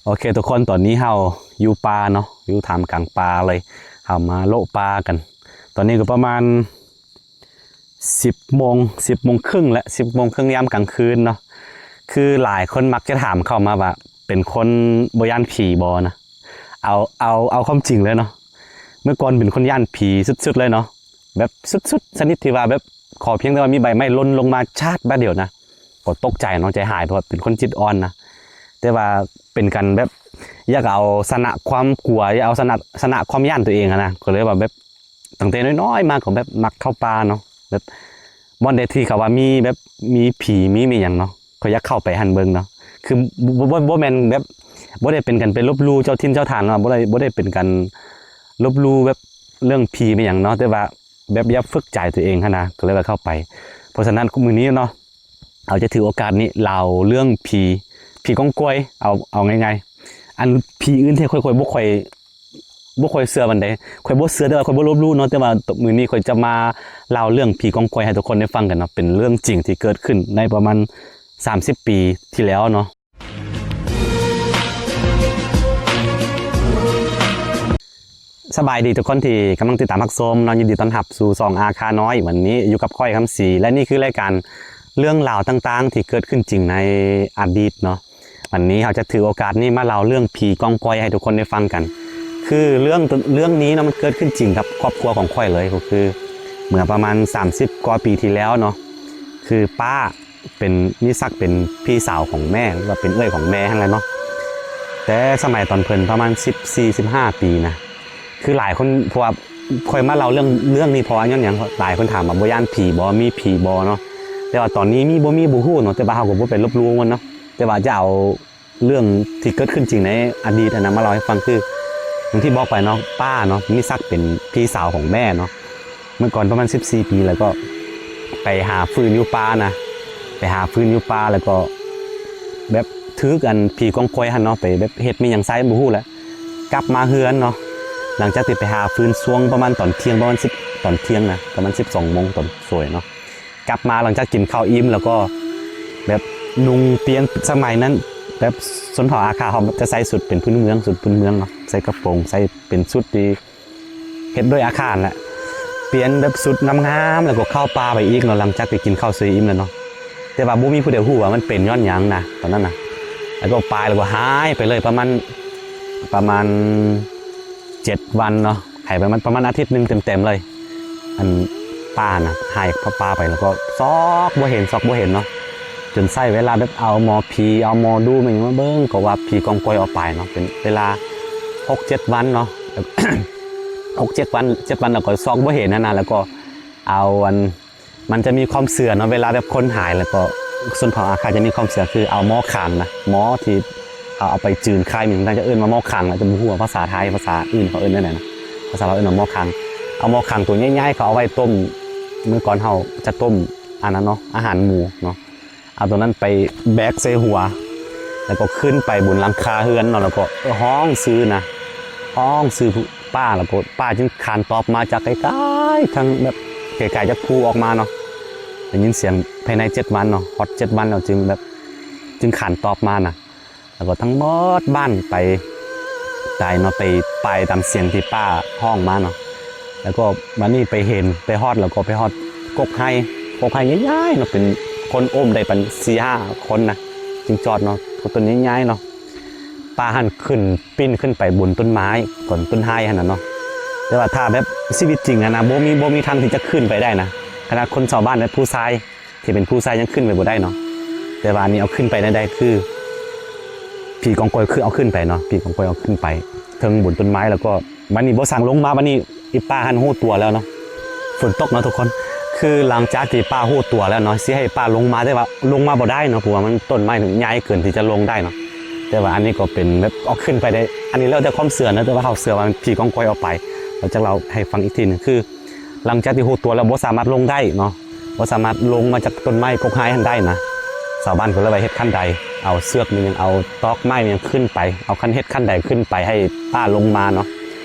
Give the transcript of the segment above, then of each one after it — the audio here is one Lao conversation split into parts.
ອເຄທຸກຄົນ ຕອນນີ້ເຮົາຢູ່ປ່າເນາະ ຢູ່ທ່າມກາງປ່າເລີຍ ເຮົາມາເລາະປ່າກັນ. ຕອນນີ້ກໍປະມານສິບໂມງ ສິບໂມງເຄິ່ງແຫຼະ ສິບໂມງເຄິ່ງຍາມກາງຄືນເນາະ. ຄືຫຼາຍຄົນມັກຈະຖາມເຂົ້າມາວ່າ ເປັນຄົນບໍ່ຢ້ານຜີບໍ່ນະ? ເອົາ ເອົາ ເອົາຄວາມຈິງເລີຍເນາະ ເມື່ອກ່ອນເປັນຄົນຢ້ານຜີສຸດໆເລີຍເນາະ ແບບສຸດໆ ຊະນິດທີ່ວ່າແບບ ຂໍພຽງແຕ່ວ່າມີໃບໄມ້ຫຼົ່ນລົງມາຊາດບາດດຽວນະ ກໍຕົກໃຈເນາະ ໃຈຫາຍ ເພາະວ່າເປັນຄົນຈິດອ່ອນນະ. ແຕ່ວ່າເປັນການແບບ ຢາກເອົາຊະນະຄວາມກົວ ຢາກເອົາຊະນະ ຊະນະຄວາມຢ້ານຕົວເອງຫັ້ນນະ ກໍເລີຍວ່າແບບ ຕັ້ງແຕ່ນ້ອຍໆມາກໍແບບມັກເຂົ້າປ່າເນາະ ແບບບ່ອນໃດທີ່ເຂົາວ່າມີແບບ ມີຜີມີ ມີຫຍັງເນາະ ຂ້ອຍຢາກເຂົ້າໄປຫັ້ນເບິ່ງເນາະ. ຄືບໍ່ ບໍ່ ບໍ່ແມ່ນແບບ ບໍ່ໄດ້ເປັນການໄປລົບຫຼູ່ເຈົ້າຖິ່ນເຈົ້າຖານເນາະ ບໍ່ໄດ້ ບໍ່ໄດ້ເປັນການລົບຫຼູ່ແບບເລື່ອງຜີແມ່ນຫຍັງເນາະ ແຕ່ວ່າແບບຢາກຝຶກໃຈຕົວເອງຫັ້ນນະ ກໍເລີຍວ່າເຂົ້າໄປ. ເພາະສະນັ້ນມື້ນີ້ເນາະ ເຮົາຈະຖືໂອກາດນີ້ເລົ່າເລື່ອງຜີ ຜີກອງກວຍ ເອົາ ເອົາງ່າຍໆ ອັນຜີອື່ນແທ້ຂ້ອຍ ຂ້ອຍບໍ່ຄ່ອຍ ບໍ່ຄ່ອຍເຊື່ອປານໃດ ຂ້ອຍບໍ່ເຊື່ອ ແຕ່ວ່າຂ້ອຍບໍ່ລົບຫຼູ່ເນາະ. ແຕ່ວ່າມື້ນີ້ຂ້ອຍຈະມາເລົ່າເລື່ອງຜີກອງກວຍໃຫ້ທຸກຄົນໄດ້ຟັງກັນເນາະ ເປັນເລື່ອງຈິງທີ່ເກີດຂຶ້ນໃນປະມານສາມສິບປີທີ່ແລ້ວເນາະ. ສະບາຍດີທຸກຄົນທີ່ກຳລັງຕິດຕາມຮັບຊົມເນາະ ຍິນດີຕ້ອນຮັບສູ່ຊ່ອງອາຄານ້ອຍ. ວັນນີ້ຢູ່ກັບຂ້ອຍ ຄຳສີ ແລະ ນີ້ຄືລາຍການເລື່ອງລາວຕ່າງໆທີ່ເກີດຂຶ້ນຈິງໃນອະດີດເນາະ. ວັນນີ້ເຮົາຈະຖືໂອກາດນີ້ມາເລົ່າເລື່ອງຜີກອງກວຍໃຫ້ທຸກຄົນໄດ້ຟັງກັນ. ຄືເລື່ອງ ເລື່ອງນີ້ເນາະ ມັນເກີດຂຶ້ນຈິງກັບຄອບຄົວຂອງຂ້ອຍເລີຍ ກໍຄືເມື່ອປະມານສາມສິບກວ່າປີທີ່ແລ້ວເນາະ ຄືປ້າເປັນ ມີສັກເປັນພີ່ສາວຂອງແມ່ ຫຼືວ່າເປັນເອື້ອຍຂອງແມ່ຫັ້ນແຫຼະເນາະ. ແຕ່ສະໄໝຕອນເພິ່ນປະມານສິບສີ່ ສິບຫ້າປີນະ ຄືຫຼາຍຄົນ ເພາະວ່າຂ້ອຍມາເລົ່າເລື່ອງ ເລື່ອງນີ້ເພາະວ່າຍ້ອນຫຍັງ ຫຼາຍຄົນຖາມວ່າບໍ່ຢ້ານຜີບໍ່ ມີຜີບໍ່ເນາະ. ແຕ່ວ່າຕອນນີ້ມີບໍ່ມີບໍ່ຮູ້ເນາະ ແຕ່ວ່າເຮົາກໍບໍ່ໄປລົບຫຼູ່ມັນເນາະ ແຕ່ວ່າຈະເອົາເລື່ອງທີ່ເກີດຂຶ້ນຈິງໃນອະດີດຫັ້ນນະ ມາເລົ່າໃຫ້ຟັງ. ຄືຢ່າງທີ່ບອກໄປເນາະ ປ້າເນາະ ມີສັກເປັນພີ່ສາວຂອງແມ່ເນາະ. ເມື່ອກ່ອນປະມານສິບສີ່ປີ ແລ້ວກໍໄປຫາຟືນຢູ່ປ່ານະ ໄປຫາຟືນຢູ່ປ່າ ແລ້ວກໍແບບຖືກອັນຜີກອງກວຍຫັ້ນເນາະ ໄປແບບເຮັດແມ່ນຫຍັງໃສ່ບໍ່ຮູ້ແຫຼະ. ກັບມາເຮືອນເນາະ ຫຼັງຈາກທີ່ໄປຫາຟືນຊ່ວງປະມານຕອນທ່ຽງ ປະມານສິບ ຕອນທ່ຽງນະ ປະມານສິບສອງໂມງຕອນສວຍເນາະ. ກັບມາຫຼັງຈາກກິນເຂົ້າອີ່ມ ແລ້ວກໍແບບນຸ່ງປ່ຽນ ສະໄໝນັ້ນແບບຊົນເຜົ່າອາຄາເຮົາຈະໃສ່ຊຸດເປັນພື້ນເມືອງ ຊຸດພື້ນເມືອງເນາະ ໃສ່ກະໂປງ ໃສ່ເປັນຊຸດທີ່ເຮັດດ້ວຍອາຄາຫັ້ນແຫຼະ ປ່ຽນແບບຊຸດງາມໆ ແລ້ວກໍເຂົ້າປ່າໄປອີກເນາະ ຫຼັງຈາກໄດ້ກິນເຂົ້າສວຍອີ່ມແລ້ວເນາະ. ແຕ່ວ່າບໍ່ມີຜູ້ໃດຮູ້ວ່າມັນເປັນຍ້ອນຫຍັງນະ ຕອນນັ້ນນະ. ແລ້ວກໍໄປ ແລ້ວກໍຫາຍໄປເລີຍ ປະມານ ປະມານເຈັດວັນເນາະ ຫາຍໄປປະມານ ປະມານອາທິດໜຶ່ງເຕັມໆເລີຍ. ອັນ ປ້ານະ ຫາຍປ່າໄປ ແລ້ວກໍຊອກບໍ່ເຫັນ ຊອກບໍ່ເຫັນເນາະ ຈົນໃຊ້ເວລາແບບເອົາໝໍຜີ ເອົາໝໍດູແມ່ນຫຍັງມາເບິ່ງ ກໍວ່າຜີກອງກວຍເອົາໄປເນາະ. ເປັນເວລາຫົກເຈັດວັນເນາະ ຫົກເຈັດວັນ ເຈັດວັນ ແລ້ວກໍຊອກບໍ່ເຫັນຫັ້ນນະ. ແລ້ວກໍເອົາອັນ ມັນຈະມີຄວາມເຊື່ອເນາະ ເວລາແບບຄົນຫາຍ ແລ້ວກໍຊົນເຜົ່າອາຄາຈະມີຄວາມເຊື່ອ ຄືເອົາໝໍຄາງນະ ໝໍທີ່ເຂົາເອົາໄປຈືນຄາຍ ມັນຈະເອີ້ນວ່າໝໍຄາງ ແລ້ວຈະບໍ່ຮູ້ວ່າພາສາໄທ ພາສາອື່ນເຂົາເອີ້ນແນວໃດນະ. ພາສາລາວເອີ້ນວ່າໝໍຄາງ ເອົາໝໍຄາງໂຕໃຫຍ່ໆ ເຂົາເອົາໄວ້ຕົ້ມ ເມື່ອກ່ອນເຮົາຈະຕົ້ມອັນນັ້ນເນາະ ອາຫານໝູເນາະ ເອົາໂຕນັ້ນໄປແບກໃສ່ຫົວ ແລ້ວກໍຂຶ້ນໄປບົນຫຼັງຄາເຮືອນເນາະ ແລ້ວກໍຮ້ອງຊື່ນະ ຮ້ອງຊື່ປ້າ ແລ້ວກໍປ້າຈຶ່ງຄານຕອບມາຈາກໄກໆ ທາງແບບໄກໆ ຈາກພູອອກມາເນາະ. ໄດ້ຍິນສຽງພາຍໃນເຈັດວັນເນາະ ຮອດເຈັດວັນແລ້ວຈຶ່ງແບບ ຈຶ່ງຄານຕອບມານະ. ແລ້ວກໍທັງໝົດບ້ານໄປຕາຍເນາະ ໄປ ໄປຕາມສຽງທີ່ປ້າຮ້ອງມາເນາະ. ແລ້ວກໍບາດນີ້ໄປເຫັນ ໄປຮອດ ແລ້ວກໍໄປຮອດກົກໄຮ ກົກໄຮໃຫຍ່ໆເນາະ ເປັນຄົນໂອ້ມໄດ້ປານສີ່ຫ້າຄົນນະ ຈຶ່ງຈອດເນາະ ກົກຕົ້ນໃຫຍ່ໆເນາະ. ປ້າຫັ້ນຂຶ້ນ ປີນຂຶ້ນໄປບົນຕົ້ນໄມ້ ຕົ້ນ ຕົ້ນໄຮຫັ້ນນະເນາະ. ແຕ່ວ່າຖ້າແບບຊີວິດຈິງຫັ້ນນະ ບໍ່ມີ ບໍ່ມີທາງທີ່ຈະຂຶ້ນໄປໄດ້ນະ ຂະໜາດຄົນຊາວບ້ານ ແລະ ຜູ້ຊາຍ ທີ່ເປັນຜູ້ຊາຍຍັງຂຶ້ນໄປບໍ່ໄດ້ເນາະ. ແຕ່ວ່າອັນນີ້ເອົາຂຶ້ນໄປໄດ້ ຄືຜີກອງກວຍຄືເອົາຂຶ້ນໄປເນາະ ຜີກອງກວຍເອົາຂຶ້ນໄປເທິງບົນຕົ້ນໄມ້ ແລ້ວກໍບາດນີ້ບໍ່ສັງລົງມາ ບາດນີ້ອີປ້າຫັ້ນຮູ້ຕົວແລ້ວເນາະ. ຝົນຕົກເນາະທຸກຄົນ ຄືຫຼັງຈາກທີ່ປ້າຮູ້ຕົວແລ້ວເນາະ ຊິໃຫ້ປ້າລົງມາ ແຕ່ວ່າລົງມາບໍ່ໄດ້ເນາະ ເພາະວ່າມັນ ຕົ້ນໄມ້ໃຫຍ່ເກີນທີ່ຈະລົງໄດ້ເນາະ. ແຕ່ວ່າອັນນີ້ກໍເປັນແບບເອົາຂຶ້ນໄປໄດ້ ອັນນີ້ແລ້ວແຕ່ຄວາມເຊື່ອເນາະ ແຕ່ວ່າເຮົາເຊື່ອວ່າມັນຜີກອງກວຍເອົາໄປ. ເຮົາຈະເລົ່າໃຫ້ຟັງອີກທີໜຶ່ງ ຄື ຫຼັງຈາກທີ່ຮູ້ຕົວແລ້ວບໍ່ສາມາດລົງໄດ້ເນາະ ບໍ່ສາມາດລົງມາຈາກຕົ້ນໄມ້ກົກໄຮຫັ້ນໄດ້ນະ ຊາວບ້ານກໍເລີຍວ່າເຮັດຄັນໄດ ເອົາເຊືອກແມ່ນຫຍັງ ເອົາຕອກໄມ້ແມ່ນຫຍັງຂຶ້ນໄປ ເອົາຄັນ ເຮັດຄັນໄດຂຶ້ນໄປໃຫ້ປ້າລົງມາເນາະ.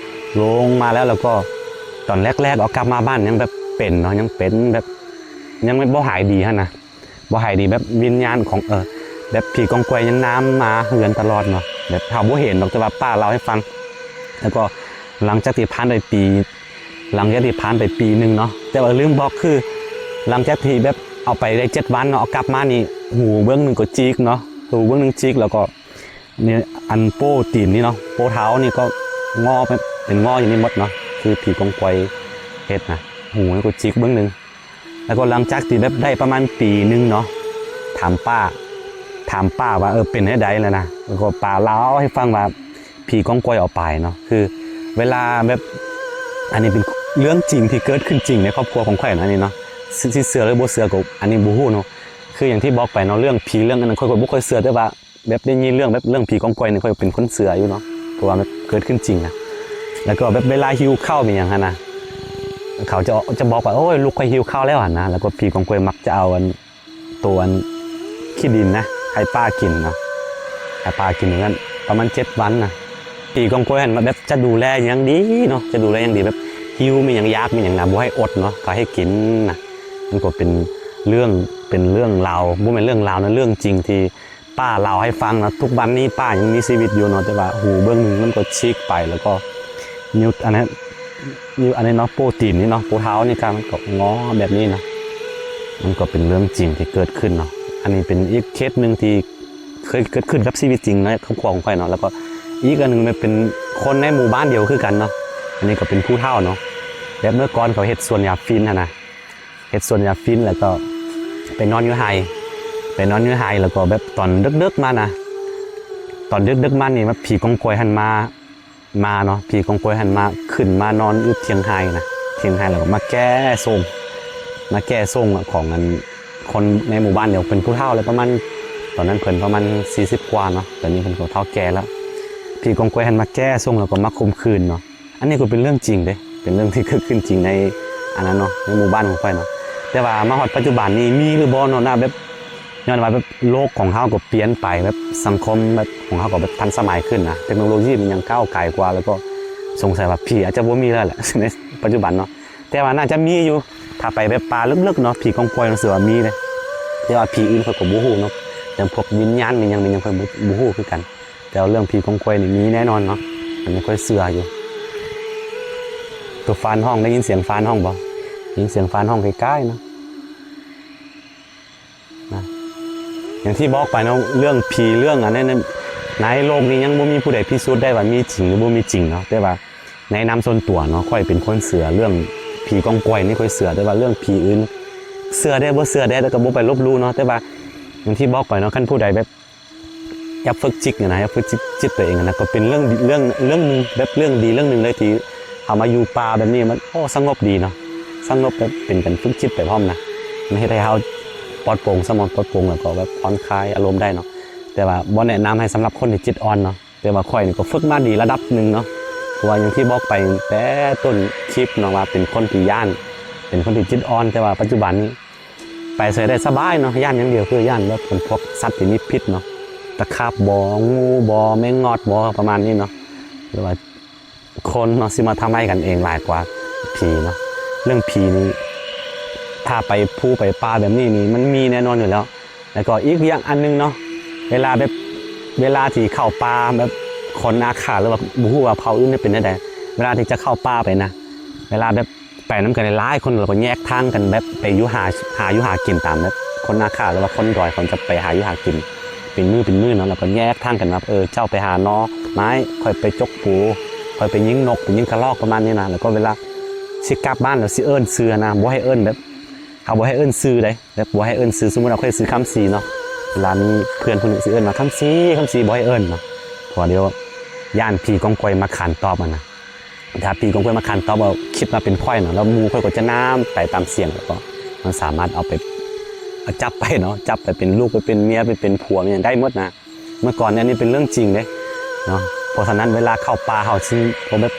ລົງມາແລ້ວ ແລ້ວກໍຕອນແລກໆ ເອົາກັບມາບ້ານຍັງແບບເປັນເນາະ ຍັງເປັນແບບ ຍັງແບບບໍ່ຫາຍດີຫັ້ນນະ ບໍ່ຫາຍດີ ແບບວິນຍານຂອງ ເອີ ແບບຜີກອງກວຍຍັງນຳມາເຮືອນຕະຫຼອດເນາະ. ແບບເຮົາບໍ່ເຫັນດອກ ແຕ່ວ່າປ້າເລົ່າໃຫ້ຟັງ. ແລ້ວກໍຫຼັງຈາກທີ່ຜ່ານໄປປີ ຫຼັງຈາກທີ່ຜ່ານໄປປີໜຶ່ງເນາະ ແຕ່ວ່າລືມບອກ ຄືຫຼັງຈາກທີ່ແບບເອົາໄປໄດ້ເຈັດວັນເນາະ ເອົາກັບມານີ້ ຫູເບື້ອງໜຶ່ງກໍຈິກເນາະ ຫູເບື້ອງໜຶ່ງຈິກ ແລ້ວກໍ ນີ້ ອັນໂປ້ຕີນນີ້ເນາະ ໂປ້ເທົ້ານີ້ກໍງໍ ເປັນງໍຢູ່ນີ້ໝົດເນາະ ຄືຜີກອງກອຍເຮັດນະ ຫູນີ້ກໍຈິກເບື້ອງໜຶ່ງ. ແລ້ວກໍຫຼັງຈາກທີ່ແບບໄດ້ປະມານປີໜຶ່ງເນາະ ຖາມປ້າ ຖາມປ້າວ່າ ເອີ ເປັນແນວໃດແລ້ວນະ ແລ້ວກໍປ້າເລົ່າໃຫ້ຟັງວ່າ ຜີກອງກອຍເອົາໄປເນາະ ຄືເວລາແບບ ອັນນີ້ເປັນເລື່ອງຈິງທີ່ເກີດຂຶ້ນຈິງໃນຄອບຄົວຂອງຂ້ອຍນະ ອັນນີ້ເນາະ ຊິເຊື່ອຫຼືບໍ່ເຊື່ອກໍ ອັນນີ້ບໍ່ຮູ້ເນາະ. ຄືຢ່າງທີ່ບອກໄປເນາະ ເລື່ອງຜີເລື່ອງອັນນັ້ນ ຂ້ອຍກໍບໍ່ຄ່ອຍເຊື່ອ ແຕ່ວ່າ ແບບໄດ້ຍິນເລື່ອງແບບເລື່ອງຜີກອງກອຍນີ້ ຂ້ອຍເປັນຄົນເຊື່ອຢູ່ເນາະ ເພາະວ່າມັນເກີດຂຶ້ນຈິງນະ. ແລ້ວກໍແບບເວລາຫິວເຂົ້າແມ່ນຫຍັງຫັ້ນນະ ເຂົາຈະ ຈະບອກວ່າ ໂອ້ຍ ລູກຂ້ອຍຫິວເຂົ້າແລ້ວຫັ້ນນະ. ແລ້ວກໍຜີກອງກອຍມັກຈະເອົາອັນ ໂຕອັນຂີ້ດິນນະ ໃຫ້ປາກິນເນາະ ໃຫ້ປາກິນຢູ່ນັ້ນປະມານເຈັດວັນນະ. ຜີກອງກອຍຫັ້ນແບບຈະດູແລຢ່າງດີເນາະ ຈະດູແລຢ່າງດີ ແບບຫິວແມ່ນຫຍັງ ຢາກແມ່ນຫຍັງນະ ບໍ່ໃຫ້ອົດເນາະ ກໍໃຫ້ກິນນະ. ມັນກໍເປັນເລື່ອງ ເປັນເລື່ອງລາວ ບໍ່ແມ່ນເລື່ອງລາວນະ ເລື່ອງຈິງທີ່ ປ້າເລົ່າໃຫ້ຟັງເນາະ. ທຸກວັນນີ້ປ້າຍັງມີຊີວິດຢູ່ເນາະ ແຕ່ວ່າຫູເບື້ອງໜຶ່ງມັນກໍຊີກໄປ ແລ້ວກໍນິ້ວອັນນັ້ນ ນິ້ວອັນນີ້ເນາະ ໂປ້ຕີນນີ້ເນາະ ໂປ້ເທົ້ານີ້ ມັນກໍງໍແບບນີ້ເນາະ. ມັນກໍເປັນເລື່ອງຈິງທີ່ເກີດຂຶ້ນເນາະ. ອັນນີ້ເປັນອີກເຄສໜຶ່ງທີ່ເຄີຍເກີດຂຶ້ນກັບຊີວິດຈິງໃນຄອບຄົວຂອງຂ້ອຍເນາະ. ແລ້ວກໍອີກອັນໜຶ່ງ ມັນເປັນຄົນໃນໝູ່ບ້ານດຽວຄືກັນເນາະ. ອັນນີ້ກໍເປັນຜູ້ເຖົ້າເນາະ ແບບເມື່ອກ່ອນເຂົາເຮັດສວນຢາຝິ່ນຫັ້ນນະ ເຮັດສວນຢາຝິ່ນ ແລ້ວກໍໄປນອນຢູ່ໄຮ່ ໄປນອນຢູ່ໄຮ່ ແລ້ວກໍແບບຕອນເດິກໆມານະ ຕອນເດິກໆມານີ້ ແບບຜີກອງກອຍຫັ້ນມາ ມາເນາະ ຜີກອງກອຍຫັ້ນມາ ຂຶ້ນມານອນຢູ່ທຽງໄຮ່ນະ ທຽງໄຮ່ ແລ້ວກໍມາແກ້ໂສ້ງ ມາແກ້ໂສ້ງຂອງອັນ ຄົນໃນໝູ່ບ້ານດຽວ ເປັນຜູ້ເຖົ້າແລ້ວ ປະມານ ຕອນນັ້ນເພິ່ນປະມານສີ່ສິບກວ່າເນາະ ຕອນນີ້ເພິ່ນກໍເຖົ້າແກ່ແລ້ວ. ຜີກອງກອຍຫັ້ນມາແກ້ໂສ້ງ ແລ້ວກໍມາຂົ່ມຂືນເນາະ. ອັນນີ້ກໍເປັນເລື່ອງຈິງເດ້ ເປັນເລື່ອງທີ່ເກີດຂຶ້ນຈິງໃນອັນນັ້ນເນາະ ໃນໝູ່ບ້ານຂອງຂ້ອຍເນາະ. ແຕ່ວ່າມາຮອດປັດຈຸບັນນີ້ມີຫຼືບໍ່ເນາະ ນະ ແບບ ຍ້ອນວ່າແບບໂລກຂອງເຮົາກໍປ່ຽນໄປ ແບບສັງຄົມແບບຂອງເຮົາກໍແບບທັນສະໄໝຂຶ້ນນະ ເຕັກໂນໂລຢີມັນຍັງກ້າວໄກກວ່າ ແລ້ວກໍສົງໄສວ່າຜີອາດຈະບໍ່ມີແລ້ວແຫຼະ ໃນປັດຈຸບັນເນາະ. ແຕ່ວ່າໜ້າຈະມີຢູ່ ຖ້າໄປແບບປ່າເລິກໆເນາະ ຜີກອງກອຍ ຮູ້ສຶກວ່າມີເດ້ ແຕ່ວ່າຜີອື່ນຂ້ອຍກໍບໍ່ຮູ້ເນາະ ຢ່າງພວກວິນຍານແມ່ນຫຍັງ ແມ່ນຫຍັງ ຂ້ອຍບໍ່ ບໍ່ຮູ້ຄືກັນ. ແຕ່ວ່າເລື່ອງຜີກອງກອຍນີ້ມີແນ່ນອນເນາະ ອັນນີ້ຂ້ອຍເຊື່ອຢູ່. ໂຕຟານຮ້ອງ ໄດ້ຍິນສຽງຟານຮ້ອງບໍ່? ໄດ້ຍິນສຽງຟານຮ້ອງໃກ້ໆເນາະ ນະ. ຢ່າງທີ່ບອກໄປເນາະ ເລື່ອງຜີເລື່ອງອັນນັ້ນ ໃນໂລກນີ້ຍັງບໍ່ມີຜູ້ໃດພິສູດໄດ້ວ່າມີຈິງຫຼືບໍ່ມີຈິງເນາະ. ແຕ່ວ່າໃນນາມສ່ວນຕົວເນາະ ຂ້ອຍເປັນຄົນເຊື່ອເລື່ອງຜີກອງກອຍນີ້ ຂ້ອຍເຊື່ອ ແຕ່ວ່າເລື່ອງຜີອື່ນ ເຊື່ອໄດ້ບໍ່ເຊື່ອໄດ້ ແລ້ວກໍບໍ່ໄປລົບຫຼູ່ເນາະ. ແຕ່ວ່າຢ່າງທີ່ບອກໄປເນາະ ຄັນຜູ້ໃດແບບ ຢາກຝຶກຈິດຫັ້ນນະ ຢາກຝຶກຈິດ ຈິດຕົວເອງຫັ້ນນະ ກໍເປັນເລື່ອງດີ ເລື່ອງ ເລື່ອງໜຶ່ງ ແບບເລື່ອງດີເລື່ອງໜຶ່ງເລີຍ ທີ່ເຮົາມາຢູ່ປ່າແບບນີ້ ມັນ ໂອ້ ສະຫງົບດີເນາະ ສະຫງົບແບບເປັນການຝຶກຈິດໄປພ້ອມນະ ມັນເຮັດໃຫ້ເຮົາປອດໂປ່ງສະໝອງ ປອດໂປ່ງ ແລ້ວກໍແບບຜ່ອນຄາຍອາລົມໄດ້ເນາະ. ແຕ່ວ່າບໍ່ແນະນຳໃຫ້ສຳລັບຄົນທີ່ຈິດອ່ອນເນາະ ແຕ່ວ່າຂ້ອຍນີ້ກໍຝຶກມາດີລະດັບໜຶ່ງເນາະ ເພາະວ່າຢ່າງທີ່ບອກໄປແຕ່ຕົ້ນຄລິບເນາະ ວ່າເປັນຄົນທີ່ຢ້ານ ເປັນຄົນທີ່ຈິດອ່ອນ ແຕ່ວ່າປັດຈຸບັນນີ້ ໄປໃສໄດ້ສະບາຍເນາະ ຢ້ານຢ່າງດຽວຄືຢ້ານແບບເປັນພວກສັດທີ່ມີພິດເນາະ ຕະຂາບບໍ ງູບໍ ແມງງອດບໍ ປະມານນີ້ເນາະ ຫຼືວ່າຄົນເນາະ ຊິມາທຳຮ້າຍກັນເອງຫຼາຍກວ່າຜີເນາະ. ເລື່ອງຜີນີ້ ຖ້າໄປພູໄປປ່າແບບນີ້ນີ້ ມັນມີແນ່ນອນຢູ່ແລ້ວ. ແລ້ວກໍອີກຢ່າງອັນໜຶ່ງເນາະ ເວລາແບບ ເວລາທີ່ເຂົ້າປ່າ ແບບຄົນອາຂ້າ ຫຼືວ່າບໍ່ຮູ້ວ່າເຜົ່າອື່ນເປັນແນວໃດ ເວລາທີ່ຈະເຂົ້າປ່າໄປນະ ເວລາແບບ ໄປນຳກັນຫຼາຍໆຄົນ ແລ້ວກໍແຍກທາງກັນແບບໄປຢູ່ຫາ ຫາຢູ່ຫາກິນຕາມແບບຄົນອາຂ້າ ຫຼືວ່າຄົນດອຍ ເຂົາຈະໄປຫາຢູ່ຫາກິນເປັນມື້ເປັນມື້ເນາະ ແລ້ວກໍແຍກທາງກັນວ່າ ເອີ ເຈົ້າໄປຫາໜໍ່ໄມ້ ຂ້ອຍໄປຈົກປູ ຂ້ອຍໄປຍິງນົກ ໄປຍິງກະລອກ ປະມານນີ້ນະ. ແລ້ວກໍເວລາຊິກັບບ້ານ ແລ້ວຊິເອີ້ນຊື່ນະ ບໍ່ໃຫ້ເອີ້ນແບບ ເຮົາບໍ່ໃຫ້ເອີ້ນຊື່ເດ້ ແບບບໍ່ໃຫ້ເອີ້ນຊື່ ສົມມຸດວ່າຂ້ອຍຊື່ຄຳສີເນາະ ເວລາມີເພື່ອນຜູ້ໜຶ່ງຊິເອີ້ນວ່າ ຄຳສີ ຄຳສີ ບໍ່ໃຫ້ເອີ້ນເນາະ ເພາະວ່າດຽວຢ້ານຜີກອງກອຍມາຂານຕອບຫັ້ນນະ. ຖ້າຜີກອງກອຍມາຂັນຕອບ ເອົາຄິດວ່າເປັນຂ້ອຍເນາະ ແລ້ວໝູ່ຂ້ອຍກໍຈະນຳໄປຕາມສຽງ ແລ້ວກໍມັນສາມາດເອົາໄປ ເອົາຈັບໄປເນາະ ຈັບໄປເປັນລູກ ໄປເປັນເມຍ ໄປເປັນຜົວ ແມ່ນຫຍັງໄດ້ໝົດນະ. ເມື່ອກ່ອນນີ້ ອັນນີ້ເປັນເລື່ອງຈິງເດ້ເນາະ. ເພາະສະນັ້ນ ເວລາເຂົ້າປ່າເຮົາຊິ ເພາະແບບ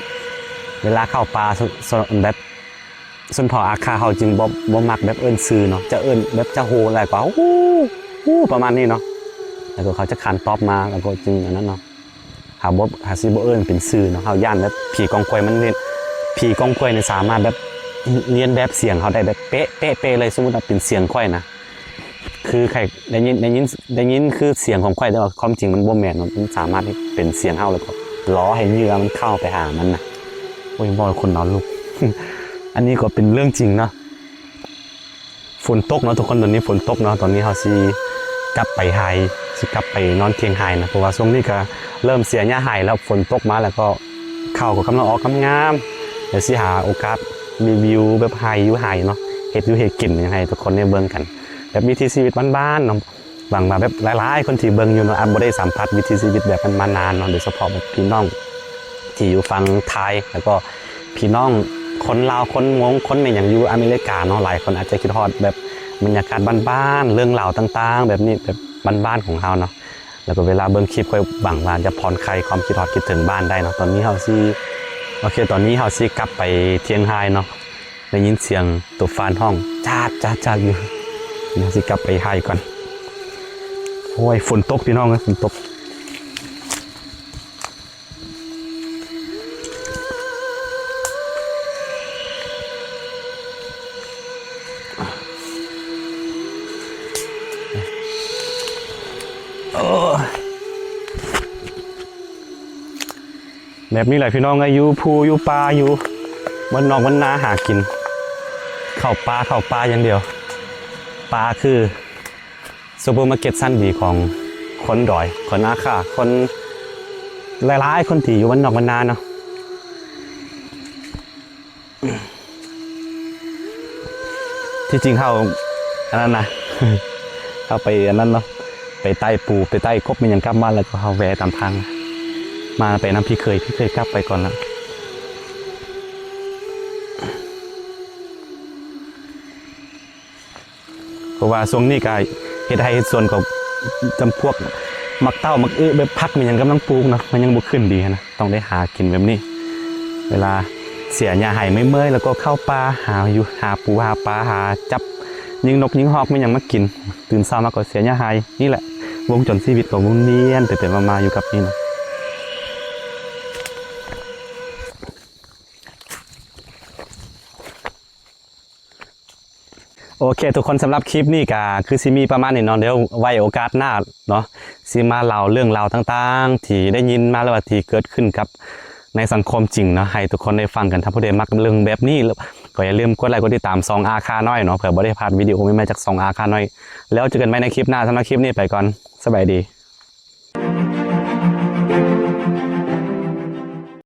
ເວລາເຂົ້າປ່າ ສ- ສ- ແບບ ຊົນເຜົ່າອາຂ້າເຮົາຈຶ່ງບໍ່ ບໍ່ມັກແບບເອີ້ນຊື່ເນາະ ຈະເອີ້ນແບບຈະໂຫ່ຫຼາຍກວ່າ ຫູ ຫູ ປະມານນີ້ເນາະ. ແລ້ວກໍເຂົາຈະຂັນຕອບມາ ແລ້ວກໍຈຶ່ງອັນນັ້ນເນາະ. ເຮົາບໍ່ ເຮົາຊິບໍ່ເອີ້ນເປັນຊື່ເນາະ ເຮົາຢ້ານແບບຜີກອງກອຍມັນເຮັດ ຜີກອງກອຍນີ້ສາມາດແບບລຽນແບບສຽງເຮົາໄດ້ແບບເປະ ເປະ ເປະເລີຍ. ສົມມຸດວ່າເປັນສຽງຂ້ອຍນະ ຄືໄຂ້ ໄດ້ຍິນ ໄດ້ຍິນ ໄດ້ຍິນຄືສຽງຂອງຂ້ອຍ ແຕ່ວ່າຄວາມຈິງມັນບໍ່ແມ່ນເນາະ, ມັນສາມາດເຮັດເປັນສຽງເຮົາ ແລ້ວກໍຫຼໍ່ໃຫ້ເຫຍື່ອມັນເຂົ້າໄປຫາມັນນະ. ໂອ້ຍ ເວົ້າແລ້ວຂົນລຸກ. ອັນນີ້ກໍເປັນເລື່ອງຈິງເນາະ. ຝົນຕົກເນາະທຸກຄົນ, ຕອນນີ້ຝົນຕົກເນາະ. ຕອນນີ້ເຮົາຊິກັບໄປໄຮ່ ຊິກັບໄປນອນທ່ຽງໄຮ່ນະ, ເພາະວ່າຊ່ວງນີ້ກໍເລີ່ມເສຍຫຍ້າໄຮ່ແລ້ວ, ຝົນຕົກມາແລ້ວກໍເຂົ້າກໍກຳລັງອອກງາມໆ. ດຽວຊິຫາໂອກາດຣີວິວແບບໄຮ່ຢູ່ໄຮ່ເນາະ, ເຮັດຢູ່ເຮັດກິນຫຍັງໃຫ້ທຸກຄົນໄດ້ເບິ່ງກັນ, ແບບວິຖີຊີວິດບ້ານໆເນາະ. ຫວັງວ່າແບບຫຼາຍໆຄົນທີ່ເບິ່ງຢູ່ເນາະ ອາດບໍ່ໄດ້ສຳຜັດວິຖີຊີວິດແບບນັ້ນມານານເນາະ, ໂດຍສະເພາະແບບພີ່ນ້ອງທີ່ຢູ່ຝັ່ງໄທ ແລ້ວກໍພີ່ນ້ອງຄົນລາວ ຄົນມົ້ງ ຄົນແມ່ນຫຍັງຢູ່ອາເມລິກາເນາະ, ຫຼາຍຄົນອາດຈະຄິດຮອດແບບບັນຍາກາດບ້ານໆ ເລື່ອງລາວຕ່າງໆແບບນີ້ ແບບບ້ານໆຂອງເຮົາເນາະ. ແລ້ວກໍເວລາເບິ່ງຄລິບ ຂ້ອຍຫວັງວ່າຈະຜ່ອນຄາຍຄວາມຄິດຮອດຄິດເຖິງບ້ານໄດ້ເນາະ. ຕອນນີ້ເຮົາຊິ ໂອເຄ ຕອນນີ້ເຮົາຊິກັບໄປທ່ຽງໄຮ່ເນາະ. ໄດ້ຍິນສຽງໂຕຟານຮ້ອງຈາດໆໆຢູ່. ເຮົາຊິກັບໄປໄຮ່ກ່ອນ. ໂອ້ຍ ຝົນຕົກພີ່ນ້ອງເອີຍ, ຝົນຕົກ. ໂອ້ຍ ແບບນີ້ແຫຼະພີ່ນ້ອງເອີຍ, ຢູ່ພູຢູ່ປ່າ ຢູ່ບ້ານນອກບ້ານນາຫາກິນ ເຂົ້າປ່າ ເຂົ້າປ່າຢ່າງດຽວ. ປ່າຄືຊຸບເປີມາເກັດຊັ້ນດີຂອງຄົນດອຍ ຄົນອາຄາ ຄົນຫຼາຍໆຄົນທີ່ຢູ່ບ້ານນອກບ້ານນາເນາະ. ທີ່ຈິງເຮົາ ອັນນັ້ນນະ ເຮົາໄປອັນນັ້ນເນາະ ໄປໄຕ່ປູ ໄປໄຕ່ກົບ ແມ່ນຫຍັງ ກັບມາແລ້ວກໍເຮົາແວ່ຕາມທາງ ມາໄປນຳພີ່ເຂີຍ ພີ່ເຂີຍກັບໄປກ່ອນລະ. ເພາະວ່າຊ່ວງນີ້ກໍເຮັດໄຮ່ເຮັດສວນ ກໍຈຳພວກໝາກເຕົ້າ ໝາກອຶ ແບບຜັກແມ່ນຫຍັງກຳລັງປູກເນາະ, ມັນຍັງບໍ່ຂຶ້ນດີຫັ້ນນະ, ຕ້ອງໄດ້ຫາກິນແບບນີ້. ເວລາເສຍຫຍ້າໄຮ່ເມື່ອຍໆ ແລ້ວກໍເຂົ້າປ່າ ຫາຢູ່ ຫາປູ ຫາປາ ຫາຈັບຍິງນົກຍິງຮອກແມ່ນຫຍັງມາກິນ. ຕື່ນເຊົ້າມາກໍເສຍຫຍ້າໄຮ່. ນີ້ແຫຼະ ວົງຈອນຊີວິດກໍວົນວຽນໄປໆມາໆຢູ່ກັບນີ້ນະ. ໂອເຄທຸກຄົນ, ສຳລັບຄລິບນີ້ກໍຄືຊິມີປະມານນີ້ເນາະ, ດຽວໄວ້ໂອກາດໜ້າເນາະ ຊິມາເລົ່າເລື່ອງລາວຕ່າງໆທີ່ໄດ້ຍິນມາ ຫຼືວ່າທີ່ເກີດຂຶ້ນກັບໃນສັງຄົມຈິງເນາະ ໃຫ້ທຸກຄົນໄດ້ຟັງກັນ. ຖ້າຜູ້ໃດມັກເລື່ອງແບບນີ້ ກໍຢ່າລືມກົດໄລກົດຕິດຕາມຊ່ອງອາຄານ້ອຍເນາະ ເພື່ອບໍ່ໄດ້ພາດວິດີໂອໃໝ່ໆຈາກຊ່ອງອາຄານ້ອຍ. ແລ້ວເຈີກັນໃໝ່ໃນຄລິບໜ້າ, ສຳລັບຄລິບນີ້ໄປກ່ອນ, ສະບາຍດີ.